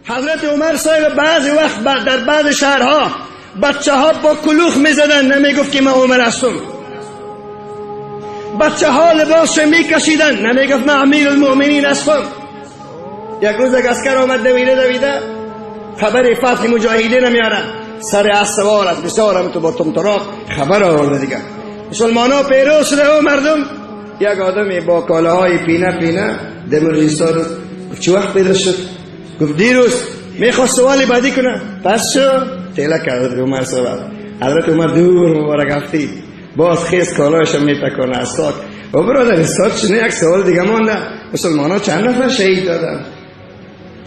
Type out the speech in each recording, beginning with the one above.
حضرت عمر صاحب بعضی وقت در بعض شهرها بچه ها با کلوخ میزدن، نمیگفت که من عمر هستم. بچه ها لباسش میکشیدن، نمیگفت من امیر المؤمنین هستم. یک روز یک عسکر آمد دویده دویده خبر فتح مجاهدین میاره، سر اسب سوار است، بسیار هم تو با تمطراق خبر آورده دیگه. مسلمان ها پیروز شده و مردم. یک آدمی با کالاهای پینه پینه دمر ایستاد، گفت چه وقت پیدا شد؟ گفت دیروز. میخواست سوالی بعدی کنه، پس شو تیله کرد عمر صاحب. حضرت عمر دور مبارک هفتی باز خیز کالایش میتکنه از ساک. و برادر ساک چنه یک سوال دیگه مانده، مسلمان ها چند نفر شهید دادن؟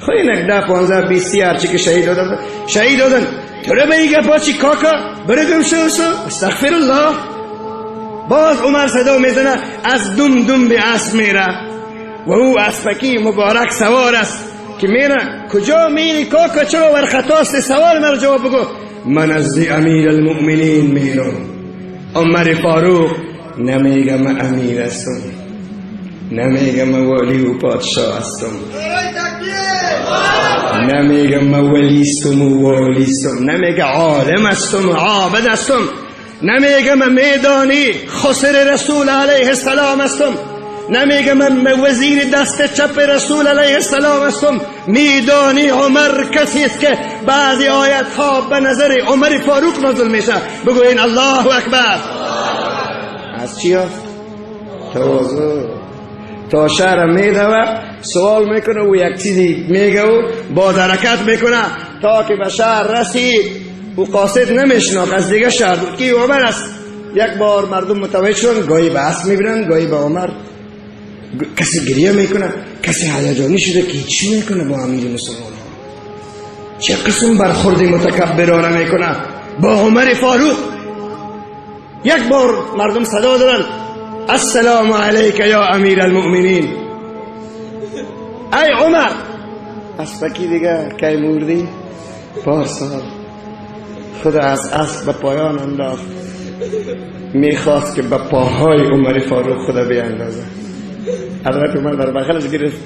خیلی یک 10 15 20 هرچی که شهید دادن شهید دادن. تو رو به این گپا چی کاکا برو گم شو شو، استغفر الله. باز عمر صدا میزنه، از دم دم به اسب میره و او اسپکی مبارک سوار است که میره. کجا میری کاکا؟ چرا ور خطاست؟ سوال مرا جواب بگو. من از امیر المؤمنین میرم، عمر فاروق. نمیگم من امیر هستم، نمیگم من والی و پادشاه هستم، نمیگم من ولیستم و والیستم، نمیگم عالم هستم و عابد هستم، نمیگم من میدانی خسر رسول علیه السلام هستم، نمیگم من وزیر دست چپ رسول علیه السلام هستم. میدانی عمر کسی است که بعضی آیت ها به نظر عمر فاروق نازل میشه. بگو این الله اکبر. از چی هست؟ تواضع. تا شهر میدوه سوال میکنه و یک چیزی میگه و با حرکت میکنه تا که به شهر رسید. او قاصد نمیشناخت، از دیگه شهر بود که عمر است. یک بار مردم متوجه شدن، گاهی به اسب میبینن، گاهی به عمر. کسی گریه میکنه، کسی هیجانی شده که چی میکنه با امیر مسلمان ها، چه قسم برخورد متکبرانه میکنه با عمر فاروق. یک بار مردم صدا دادن السلام علیک یا امیر المؤمنین. ای عمر اسبکی دیگه کی مردی؟ پارسال. خدا از اسب به پایان انداخت، میخواست که به پاهای عمر فاروق خدا بیاندازه. حضرت عمر در بغلش گرفت،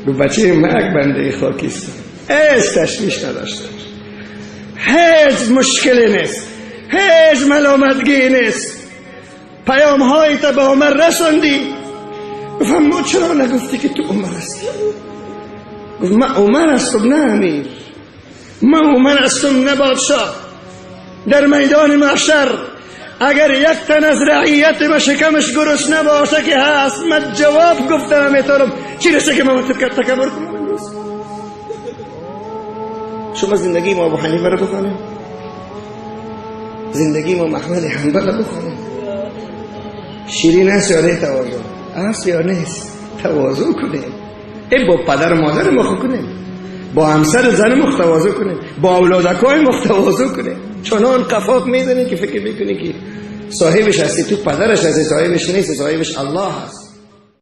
گفت بچه مرگ بنده خاکیست، هیچ تشویش نداشته، هیچ مشکلی نیست، هیچ ملامتگی نیست. پیام هایی تا به عمر رسوندی. گفتم ما چرا نگفتی که تو عمر هستی؟ گفت من عمر هستم نه امیر، من عمر هستم نه بادشاه. در میدان محشر اگر یک تن از رعیت ما شکمش گرسنه باشه که هست، من جواب گفتم نمیتونم، چی رسه که من تکبر کنم امروز؟ شما زندگی ما ابو حنیفه رو بخوانیم، زندگی ما احمد حنبل رو بخوانیم. شیرین است یا نه تواضع؟ است یا نیست؟ تواضع کنیم. این با پدر و مادر ما کنیم، با همسر زن ما تواضع کنیم، با اولادکای ما تواضع کنیم. چنان قفاق میزنی که فکر میکنی که صاحبش هستی، تو پدرش هستی، صاحبش نیست، صاحبش الله هست.